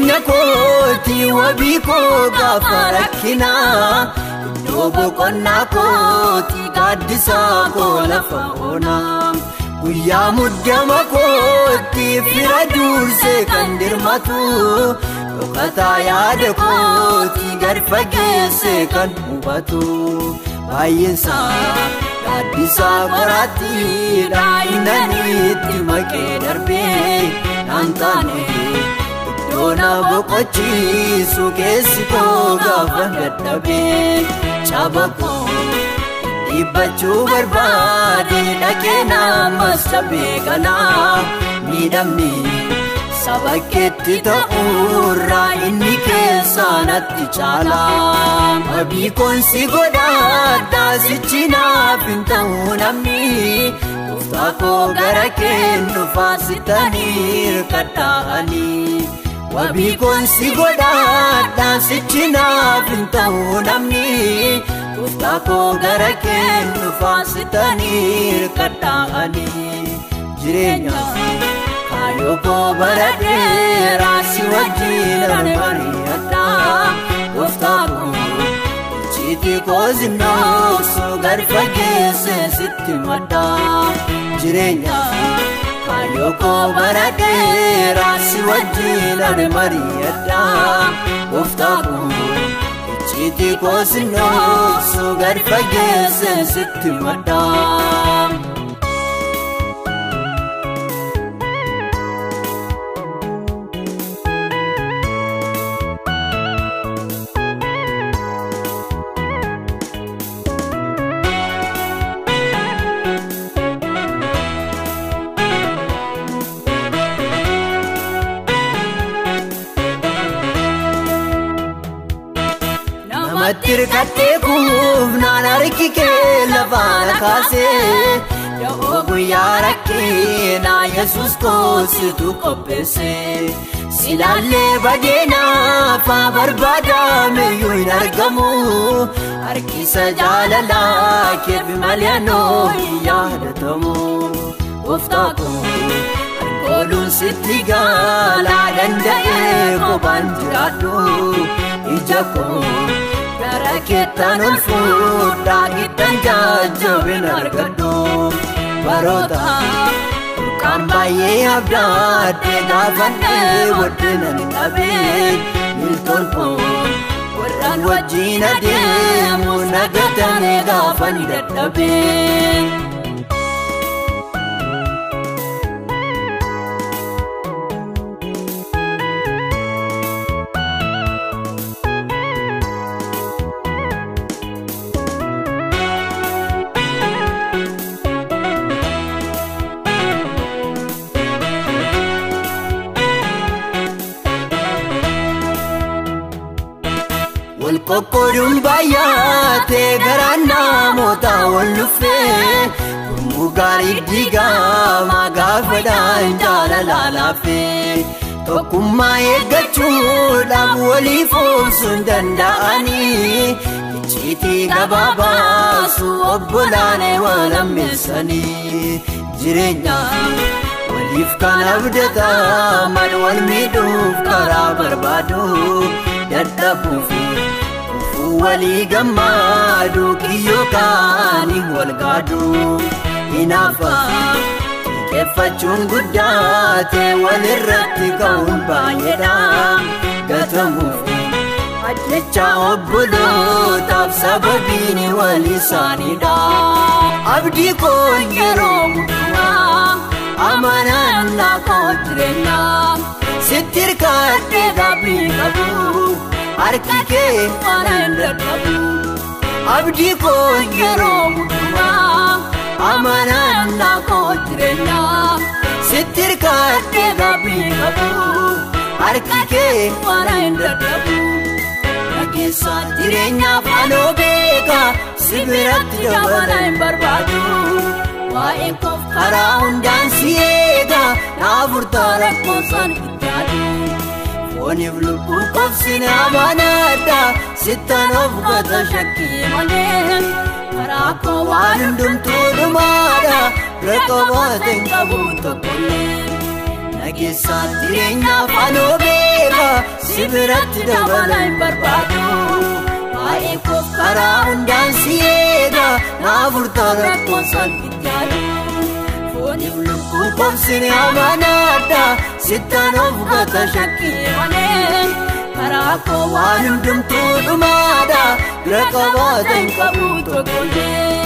Jireenya kooti wabii koo gaafa rakkinaa iddoo boqonnaa kooti gaaddisaa koo lafa onaa guyyaa muddama kooti fira dursee kan dirmatu dhokataa yaada kooti gad fageessee kan hubatu baay'eensaa gaaddisaa qoraattiidha innaniitti maqee darbee naan taane. Doona boqochiisu keessi koo gaafa dadhabee caba koo dhiibbachuu barbaade dhaqee namas cabee galaa miidhamni saba keetti ta'uurraa inni keessaa natti caala. Wabii koonsi godhaadhaa sichi naaf hin ta'u namni. Gooftaa koo gara kennu faasitanii hirkadhaanii. Wabii koonsi godhaadhaa sichi naaf hin ta'u namni. Gooftaa koo gara kennu faasitanii hirkadhaanii. Jireenyaaf kaayyoo koo bara dheeraa si wajjin ani mari'adhaa. Gooftaa koo icciitii koo zinnooksu gad fageessee sitti maddaa. Jireenyaaf kaayyoo koo bara dheeraa si wajjin ani mari'adhaa. Gooftaa koo icciitii koo zinnooksu gad fageessee sitti maddaa. Namatti hirkattee kuufnaan harki kee lafaan kaasee da'oo guyyaa rakkinaa Yesuus koositu qopheesse. Silaallee badeenaafaa barbaadameyyuu hin argamu harkisa jaalalaa keef malee anoo hin yaadatamu. Gooftaa koo harkooluun sitti gaalaa danda'ee kophaan jiraadhu ija koo. Gara keettaan ol fuudhaa giddan jajjabina argadhu. Baroota burqaan baay'ee abdaadhee gaafannee waddina ni dhabee miltoon koo warraan wajjin adeemu nagatame gaafa ni dadhabee. Qoqqooduun baay'atee garaan namoota wal dhufee gurmuu gaarii diigamaa gaafadhaan jaalalaa laafee tokkummaa eeggachuudhaaf waliif obsuu hin danda'anii icciitii gabaabaasu obbolaanee wal hammeessanii jireenya waliif kan abdataman wal miidhuuf karaa barbaadu dadhabuuf. Walii gammaadu kiyyoo kaanii wal gaadu hinaafa xiqqeeffachuun guddaate walirratti ka'uun baay'eedha gatamuuf ajjecha obbolootaaf sababiin wal isaaniidha. Abdii koo yeroo hundumaa amanannaa koo jireenyaa sitti hirkadhee gaabbii qabu. Harki kee waan hin dadhabu. Abdii koo yeroo hundumaa amanannaa koo jireenyaa sitti hirkadhee gaabbii qabu. Harki kee waan hin dadhabu. Nageessa jireenyaaf anoo beeka si biratti dabala hin barbaadu. Waa'ee koof karaa hundaan si eega naaf furtaa lakkoofsaan itti yaadu. Fooniif lubbuu qofsine amanaadha sittan of gata shakkii malee karaa koo waan hundumtuu dhumaadha bira qabaate hin qabu tokkollee. Nageessaan jireenyaaf anoo beeka si biratti dabala hin barbaadu. Waa'ee koof karaa hundaan si eega naaf furtaa rakkoon salphitti yaadu. Fooniif lubbuu koomsine amanaadha sittaan of gata shakkii malee. Karaa koo waan hundumtuu dhumaadha bira qabaata hin qabu tokkollee.